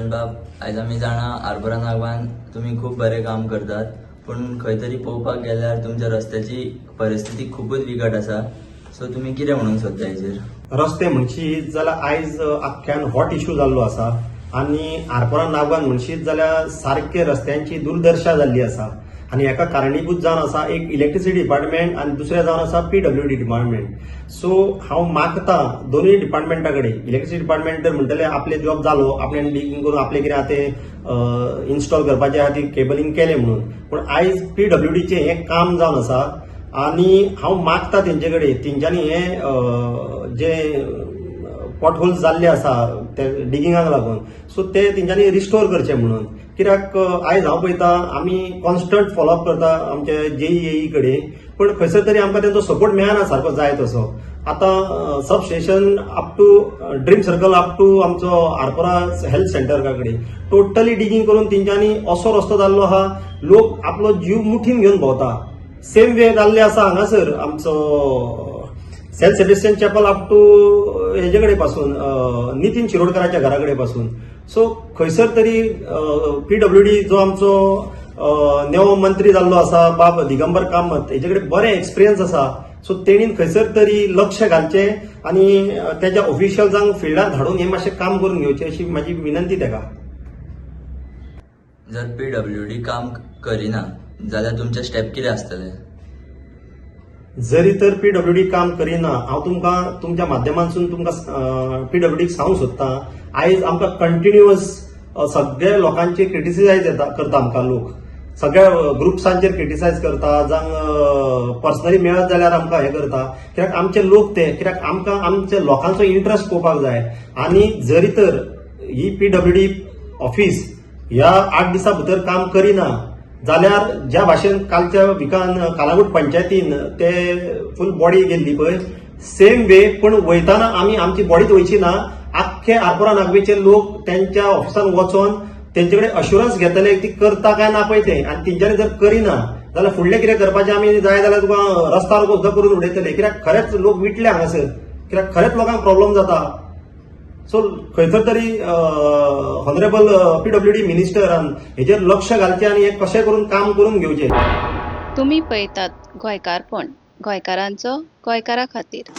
बाब, आयज आमी जाणा आरपोरा नागवान तुमी खूब बरें काम करतात, पूण खंय तरी पळोवपाक गेल्यार तुमच्या रस्त्याची परिस्थिती खुबूच बिकट आसा. सो तुमी कितें म्हणूंक सोदता हेजेर? रस्ते म्हणशीत जाल्यार आयज आख्ख्यान हॉट इशू जाल्लो आसा आनी आरपोरा नागवान म्हणशीत जाल्यार सारके रस्त्यांची दुर्दशा जाल्ली आसा आनी हेका कारणीभूत जावन आसा एक इलेक्ट्रिसिटी डिपार्टमेंट आनी दुसरें जावन आसा पीडब्ल्यूडी डिपार्टमेंट. सो हांव मागता दोनूय डिपार्टमेंटा कडेन, इलेक्ट्रिसिटी डिपार्टमेंट तर म्हणटले आपले जॉब जालो, आपणे डिगींग करून आपलें कितें आहा तें इन्स्टॉल करपाचें आहा ती केबलिंग केलें म्हणून. पूण आयज पीडब्ल्यूडीचें हें काम जावन आसा आनी हांव मागता तेंचे कडेन, तेंच्यांनी हें जे पॉट होल्स जाल्ले आसा ते डिगिंगाक लागून, सो ते तेंच्यांनी रिस्टोर करचे म्हणून. कित्याक आयज हांव पळयता, आमी कॉन्स्टंट फॉलोअप करता आमचे जेई एई कडेन, पूण खंयसर तरी आमकां तेंचो सपोर्ट मेळना सारको जाय तसो. आतां sub station up to Dream Circle up to आमचो आरपोरा हेल्थ सेंटरा कडेन टोटली डिगींग करून तेंच्यांनी असो रस्तो जाल्लो आहा, लोक आपलो जीव मुठीन घेवन भोंवता. सेम वे जाल्ले आसा हांगासर आमचो Saint Sebastian chapel up to हेजे कडेन पासून, नितीन शिरोडकराच्या घरा कडेन पासून. सो खंयसर तरी पीडब्ल्यूडी जो आमचो नवो मंत्री जाल्लो आसा बाब दिगंबर कामत, हेजे कडेन बरें एक्सपिरियन्स आसा. सो तेणीन खंयसर तरी लक्ष घालचें आनी तेज्या ऑफिशियल्सांक फिल्डार धाडून हें मातशें काम करून घेवचें अशी म्हाजी विनंती तेका. जर पीडब्ल्यूडी काम करिना जाल्यार तुमचे स्टेप कितें आसतले? जरी तर पीडब्ल्यूडी काम करिना, हांव तुमकां तुमच्या माध्यमांतसून तुमकां पीडब्ल्यूडीक सांगूंक सोदता, आयज आमकां कंटिन्युअस सगळे लोकांचे क्रिटिसायज येता करता. आमकां लोक सगळ्या ग्रुप्सांचेर क्रिटिसायज करता, जावं पर्सनली मेळत जाल्यार आमकां हें करता. कित्याक आमचे लोक ते, कित्याक आमकां आमच्या लोकांचो इंट्रस्ट पळोवपाक जाय. आनी जरी तर ही पीडब्ल्यूडी ऑफिस ह्या 8 दिसां भितर काम करिना जाल्यार, ज्या भाशेन कालच्या विकान कालांगूट पंचायतीन ते फूल बॉडी गेल्ली पळय, सेम वे. पूण वयताना आमी आमची बॉडीत वयची ना. आख्खे आरपोरा नागवेचे लोक त्यांच्या ऑफिसान वचोन तेंचे कडेन अश्युरन्स घेतले ती करता काय ना पळय तें. आनी तेंच्यांनी जर करिना जाल्यार फुडलें कितें करपाचें, आमी जाय जाल्यार तुका रस्ता रोको सुद्दां करून उडयतले. कित्याक खरेंच लोक विटले हांगासर, कित्याक खरेंच लोकांक प्रॉब्लम जाता. सो खंयसर तरी ऑनरेबल पीडब्ल्यूडी मिनिस्टरान हेजेर लक्ष घालचें आनी हें कशें करून काम करून घेवचें. तुमी पळयतात गोंयकारपण, गोंयकारांचो गोंयकारा खातीर.